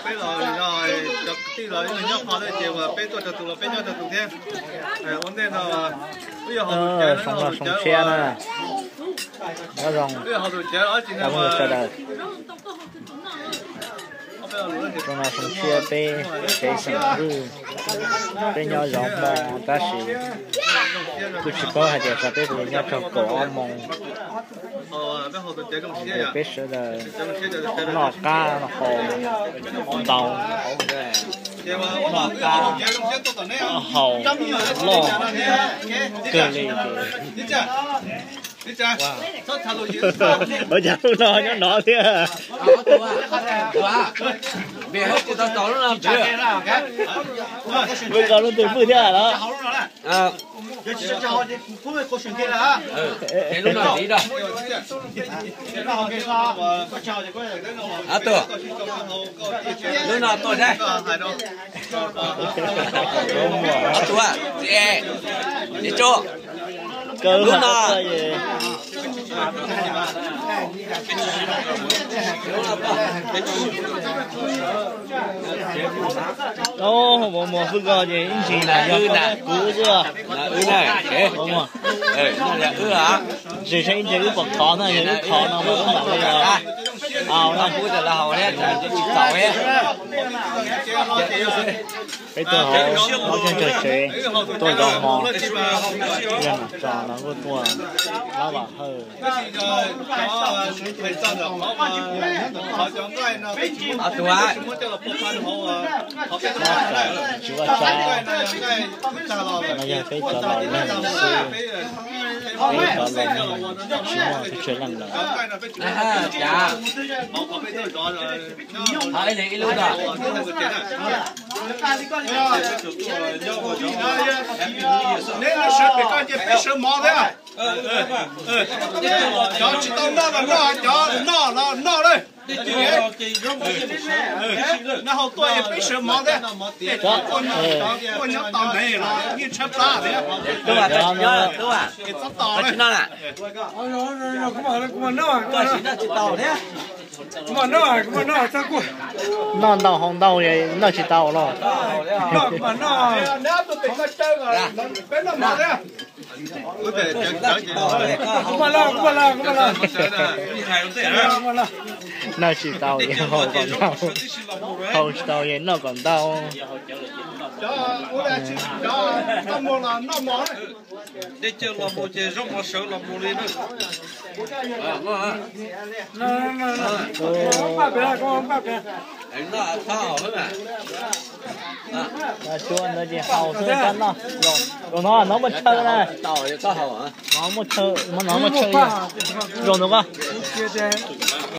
Peb los yog cov kwv tij los nyob qhov twg ces peb tuaj txog tus los peb nyob txog tus thiab. Ua ntej no, soo no soo tshiab na. Nyob zoo rau phooj ywg sawv daws. Soo no soo tshiab peb tsev xeem Vwj, peb nyob zov Hmo tab sis kuj tsis paub hais tias xyov peb puas yuav nyob txog kaum ob moos. Peb sawv daws noj qab haus ntau, noj qab haus loj kawg li ces. Ua cas lub no nyob no thiab? Vwj koj lub ntuj hwj thiab los? Lub no tuaj saib. Tus, tsis, tsis tso. Lub no. Muas Hwj koj ces ib ntsis yog kuv xwb. Ntsis saib ib ntsis wb pom khov na, yog wb khov no mas wb mam li haus na. Peb tuaj hauv ob cag ntawm tsev, tuaj zov hmo, yog nam tso no kuj tuaj lab vam hawj. Tsis vaj tsab, no yog peb cov laus leeg xwb, peb cov laus leeg tsis muaj txhua leej lawm. Neb sawv pem ko ces peb sawv mov thiab. Cov tsis tau noj los noj, cov noj los noj lawm. Neb haus tuaj ces peb sawv mov thiab. Tej cov tuaj nyob tau ntev los yeej tshaib plab thiab. Tsis noj na. Noj ntau haus ntau noj tsis tau los. Noj tsis tau es haus kom ntau, haus tsis tau es noj kom ntau. Dej cawv los mus ces zaub mov sawv los mus li na. Tsuas ntawd ces haus xwb, kab noj. Zaum no no muaj chaw na. No muaj chaw, no muaj chaw. Zaum ntawd koj.